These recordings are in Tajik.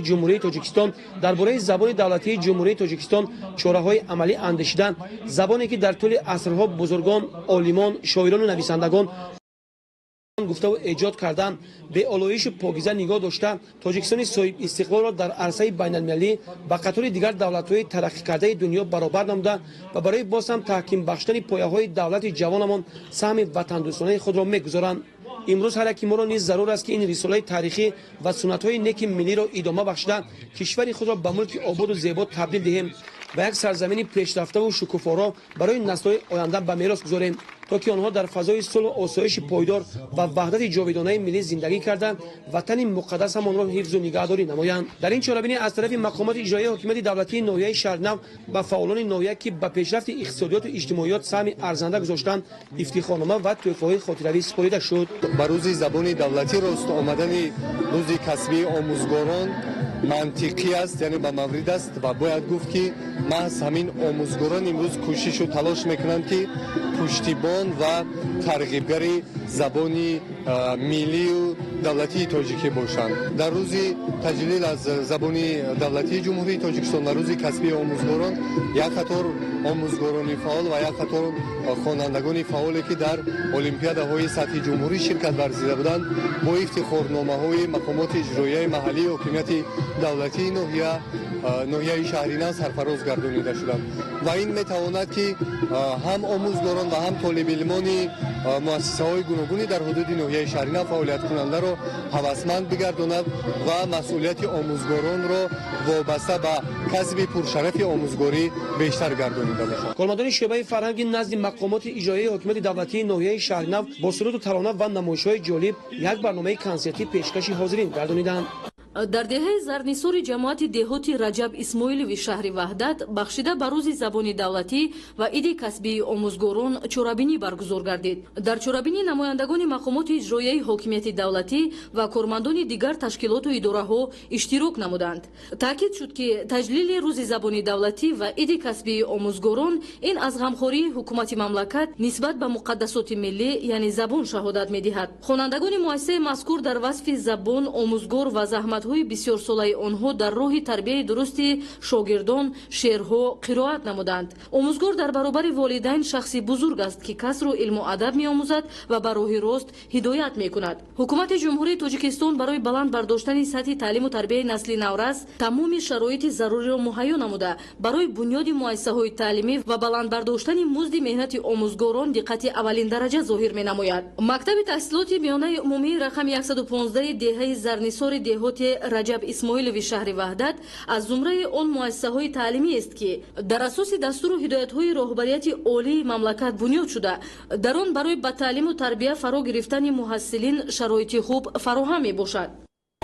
Ҷумҳурии Тоҷикистон дар бораи забони давлатии Ҷумҳурии Тоҷикистон чораҳои амалӣ андешидан, забоне ки дар тӯли асрҳо бузургон, олимон, шоирону нависандагон гуфтаву эҷод кардан, беолоишу покиза нигоҳ дошта, Тоҷикистони соҳибистиқлолро дар арсаи байналмилалӣ ба қатори дигар давлатҳои тараққикардаи дунё баробар намуда ва барои боз ҳам таҳким бахшидани пояҳои давлати ҷавонамон саҳми ватандӯстонаи худро мегузоранд. Имрӯз ҳар яки моро низ зарур аст, ки ин рисолаи таърихӣ ва суннатҳои неки миллиро идома бахшида, кишвари худро ба мулки ободу зебо табдил диҳем ва як сарзамини пешрафтаву шукуфоро барои наслҳои оянда ба мерос гузорем, то ки онҳо дар фазои сулҳу осоиши пойдор ва ваҳдати ҷовидонаи миллӣ зиндагӣ карда, ватани муқаддасамонро ҳифзу нигаҳдорӣ намоянд. Дар ин чорабинӣ аз тарафи мақомоти иҷроияи ҳокимияти давлатии ноҳияи Шаҳринав ба фаъолони ноҳия, ки ба пешрафти иқтисодиёту иҷтимоиёт саҳми арзанда гузоштанд, ифтихорнома ва тӯҳфаҳои хотиравӣ супорида шуд. Ба рӯзи забони давлатӣ рост омадани рӯзи касбии омӯзгорон мантиқӣ аст, яъне ба маврид аст ва бояд гуфт, ки маҳз ҳамин омӯзгорон имрӯз кӯшишу талош мекунанд, ки пуштибон ва тарғибгари забони миллию давлатии тоҷикӣ бошанд. Дар рӯзи таҷлил аз забони давлатии Ҷумҳурии Тоҷикистон ва рӯзи касбии омӯзгорон як қатор омӯзгорони фаъол ва як қатор хонандагони фаъоле, ки дар олимпиадаҳои сатҳи ҷумҳурӣ ширкат варзида буданд, бо ифтихорномаҳои мақомоти иҷроияи маҳаллии ҳокимияти давлатии ноҳияи Шаҳринав сарфароз гардонида шуданд. Ва ин метавонад, ки ҳам омӯзгорон ва ҳам толибилмони муассисаҳои гуногуни дар ҳудуди ноҳияи Шаҳринав фаъолияткунандаро ҳавасманд бигардонад ва масъулияти омӯзгоронро вобаста ба касби пуршарафи омӯзгорӣ бештар гардонида бошад. Кормандони шӯъбаи фарҳанги назди мақомоти иҷроияи ҳокимияти давлатии ноҳияи Шаҳринав бо суруду тарона ва намоишҳои ҷолиб як барномаи консертӣ пешкаши ҳозирин гардониданд. Дар деҳаи Зарнисори ҷамоати деҳоти Раҷаб Исмоилови шаҳри Ваҳдат бахшида ба рӯзи забони давлатӣ ва иди касбии омӯзгорон чорабинӣ баргузор гардид. Дар чорабинӣ намояндагони мақомоти иҷроияи ҳокимияти давлатӣ ва кормандони дигар ташкилоту идораҳо иштирок намуданд. Таъкид шуд, ки таҷлили рӯзи забони давлатӣ ва иди касбии омӯзгорон ин аз ғамхории ҳукумати мамлакат нисбат ба муқаддасоти миллӣ, яъне забон, шаҳодат медиҳад. Хонандагони муассисаи мазкур дар васфи забон, омӯзгор ва заҳматҳои бисёрсолаи онҳо дар роҳи тарбияи дурусти шогирдон шеърҳо қироат намуданд. Омӯзгор дар баробари волидайн шахси бузург аст, ки касро илму адаб меомӯзад ва ба роҳи рост ҳидоят мекунад. Ҳукумати Ҷумҳурии Тоҷикистон барои баланд бардоштани сатҳи таълиму тарбияи насли наврас тамоми шароити заруриро муҳайё намуда, барои бунёди муассисаҳои таълимӣ ва баланд бардоштани музди меҳнати омӯзгорон диққати аввалиндараҷа зоҳир менамояд. Мактаби таҳсилоти миёнаи умумии рақами 115 деҳаи Зарнисори деҳоти Раҷаб Исмоилови шаҳри Ваҳдат аз зумраи он муассисаҳои таълимиест, ки дар асоси дастуру ҳидоятҳои роҳбарияти олии мамлакат бунёд шуда, дар он барои ба таълиму тарбия фаро гирифтани муҳассилин шароити хуб фароҳам мебошад.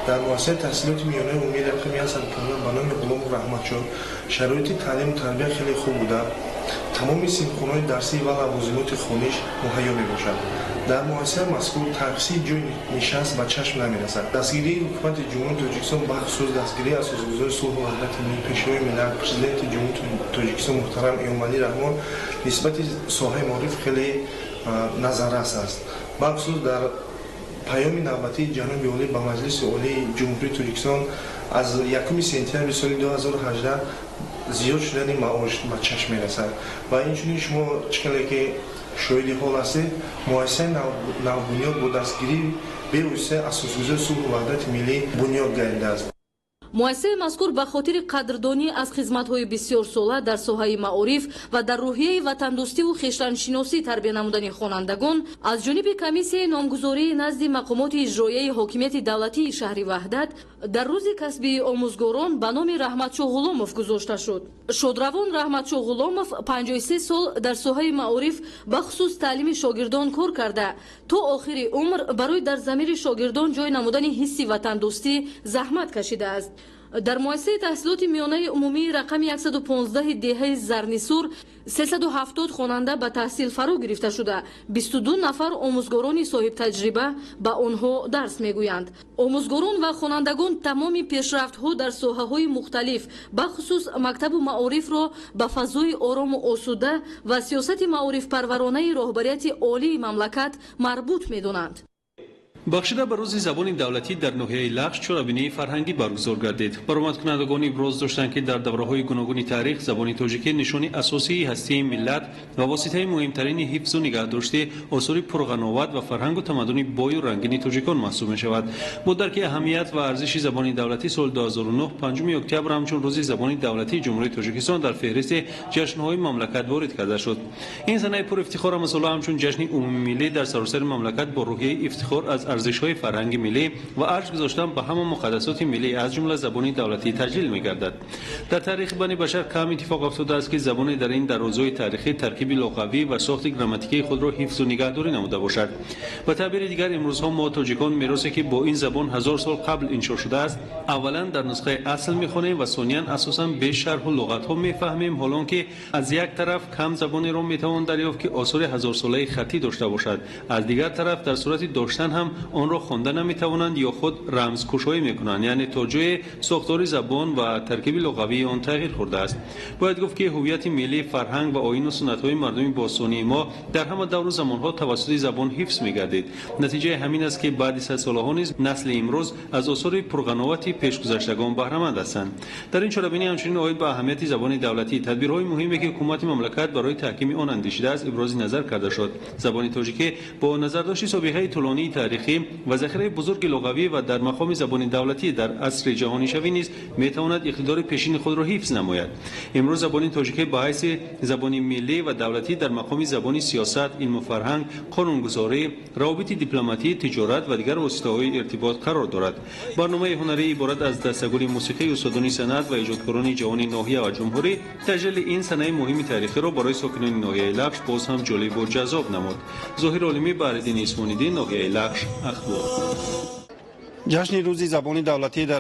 Дар муассисаи таҳсилоти миёнаи умумии рақами 115 ба номи Ғуломов Раҳматшоҳ шароити таълиму тарбия хеле хуб буда, тамоми синфхонаҳои дарсӣ ва лавозимоти хониш муҳайё мебошад. Дар муассисаи мазкур танқисии ҷойи нишаст ба чашм намерасад. Дастгирии ҳукумати Ҷумҳурии Тоҷикистон, бахусус дастгирии асосгузори сулҳу ваҳдати миллӣ, Пешвои миллат, Президенти Ҷумҳурии Тоҷикистон муҳтарам Эмомалӣ Раҳмон нисбати соҳаи маориф хеле назаррас аст. Бахусус дар паёми навбатии ҷаноби олӣ ба Маҷлиси Олии Ҷумҳурии Тоҷикистон аз 1 сентябри соли 2018 зиёд шудани маош ба чашм мерасад. Ва инчунин шумо чӣ хеле ки шоҳиди ҳол ҳастед, муассисаи навбунёд бо дастгирии бевоситаи асосгузори сулҳу ваҳдати миллӣ бунёд гардидааст. Муассисаи мазкур ба хотири қадрдонӣ аз хизматҳои бисёрсола дар соҳаи маориф ва дар рӯҳияи ватандӯстиву хештаншиносӣ тарбия намудани хонандагон аз ҷониби комиссияи номгузории назди мақомоти иҷроияи ҳокимияти давлатии шаҳри Ваҳдат дар рӯзи касбии омӯзгорон ба номи Раҳматшоҳ Ғуломов гузошта шуд. Шодравон Раҳматшоҳ Ғуломов 53 сол дар соҳаи маориф, бахусус таълими шогирдон кор карда, то охири умр барои дар замири шогирдон ҷой намудани ҳисси ватандӯстӣ заҳмат кашидааст. Дар муассисаи таҳсилоти миёнаи умумии рақами 115 деҳаи Зарнисур 370 хонанда ба таҳсил фаро гирифта шуда, 22 нафар омӯзгорони соҳибтаҷриба ба онҳо дарс мегӯянд. Омӯзгорон ва хонандагон тамоми пешрафтҳо дар соҳаҳои мухталиф, бахусус мактабу маорифро ба фазои орому осуда ва сиёсати маорифпарваронаи роҳбарияти олии мамлакат марбут медонанд. Бахшида ба рӯзи забони давлатӣ дар ноҳияи Лахш чорабинии фарҳангӣ баргузор гардид. Баромадкунандагон иброз доштанд, ки дар давраҳои гуногуни таърих забони тоҷикӣ нишони асосии ҳастии миллат ва воситаи муҳимтарини ҳифзу нигаҳдошти осори пурғановат ва фарҳангу тамаддуни бою рангини тоҷикон маҳсуб мешавад. Бо дарки аҳамият ва арзиши забони давлатӣ соли 2009 5 октябр ҳамчун рӯзи забони давлатии Ҷумҳурии Тоҷикистон дар феҳристи ҷашнҳои мамлакат ворид карда шуд. Ин санаи пурэфтихор ҳамасола ҳамчун ҷашни умумимиллӣ дар саросари мамлакат бо рӯҳияи ифтихор аз арзишҳои фарҳанги миллӣ ва арҷ гузоштан ба ҳама муқаддасоти миллӣ, аз ҷумла забони давлатӣ, таҷлил мегардад. Дар таърихи бани башар кам иттифоқ афтодааст, ки забоне дар ин дарозои таърихӣ таркиби луғавӣ ва сохти грамматикии худро ҳифзу нигаҳдорӣ намуда бошад. Ба таъбири дигар, имрӯзҳо мо тоҷикон меросе, ки бо ин забон 1000 сол қабл иншо шудааст, аввалан дар нусхаи асл мехонем ва сониян асосан бе шарҳу луғатҳо мефаҳмем, ҳолон ки аз як тараф кам забонеро метавон дарёфт, ки осори ҳазорсолаи хаттӣ дошта бошад, аз дигар тараф дар сурати доштан ҳам онро хонда наметавонанд ё худ рамзкушоӣ мекунанд, яъне то ҷое сохтори забон ва таркиби луғавии он тағйир хӯрдааст. Бояд гуфт, ки ҳуввияти миллӣ, фарҳанг ва оину суннатҳои мардуми бостонии мо дар ҳама давру замонҳо тавассути забон ҳифз мегардид. Натиҷаи ҳамин аст, ки баъди садсолаҳо низ насли имрӯз аз осори пурғановати пешгузаштагон баҳраманд ҳастанд. Дар ин чорабинӣ ҳамчунин оид ба аҳамияти забони давлатӣ, тадбирҳои муҳиме, ки ҳукумати мамлакат барои таҳкими он андешидааст, ибрози назар карда шуд. Забони тоҷикӣ бо назардошти собиқаи тӯлонии таърихӣ ва захираи бузурги луғавӣ ва дар мақоми забони давлатӣ дар асри ҷаҳонишавӣ низ метавонад иқтидори пешини худро ҳифз намояд. Имрӯз забони тоҷикӣ ба ҳайси забони миллӣ ва давлатӣ дар мақоми забони сиёсат, илму фарҳанг, қонунгузорӣ, равобити дипломатӣ, тиҷорат ва дигар воситаҳои иртибот қарор дорад. Барномаи ҳунарӣ иборат аз дастагули мусиқии устодони санъат ва эҷодкорони ҷавони ноҳия ва ҷумҳурӣ таҷлили ин санаи муҳими таърихиро барои сокинони ноҳияи Лахш боз ҳам ҷолибу ҷаззоб намуд. Зоҳир Олимӣ, Баҳриддини Исмониддин, ноҳияи Лахш, Ахбор. Ҷашни рӯзи забони давлатӣ дар